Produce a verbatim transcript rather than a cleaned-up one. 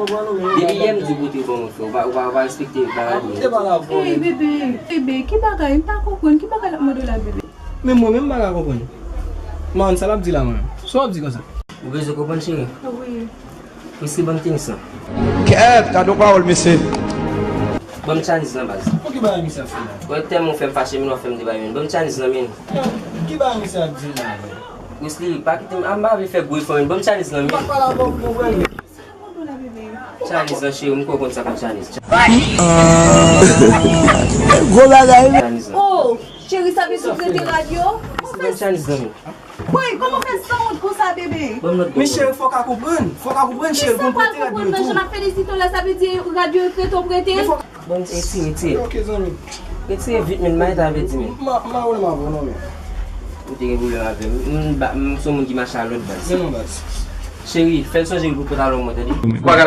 Depi yè m di w pou te bon, mon frè, ou pa, ou pa, ou pa respekte bagay yo. Ey, bebe, bebe, ki bagay? M pa konprann. Ki bagay l ap mande w la, bebe? Men mwen menm m pa ka konprann. Marenn, sa l ap di la, mwen? Sa w ap di konsa? Ou bezwen konprann, cheri? Wi. Prisky, ban m tenis lan. Kèt, gade yon pawòl, mesye. Ban m tchanniz lan, baz. Bon, ki bagay misye ap fè la? Wè, tèlman w fè m fache, men w ap fè m debay, men. Ban m tchanniz lan, men. Ki bagay misye ap di la, men? Prisky, pa kite m, a m pa vle fè gwo efò, men. Ban m tchanniz lan, men. M pa pale avè w pou vre, men. Tchanniz lan, cheri, m kwè w konn sa k ap tchanniz. Gwo bagay, men. Tchanniz lan. Oh, cheri, sa vle di w prete rad yo? Ban m tchanniz lan, men. Boy, kòman w fè sanwont konsa, bebe? Ban m lòt. Men cheri, fò w ka konprann. Fò w ka konprann, cheri, pou m prete rad yo tou. Kisa w pa konprann nan jan m ap fè li di w la, sa vle di rad yo prete w prete? Bon, retire, retire. Ok, zanmi. Retire vit, men, m pa gen tan avè di, men. M pa, m pa gen pwoblèm avè w non, men. Ou te gen pwoblèm avè m. M, m, m se yon moun ki mache a lòd baz. Men non, baz. Cheri, fè l sonje li pou pantalon mwen, tande?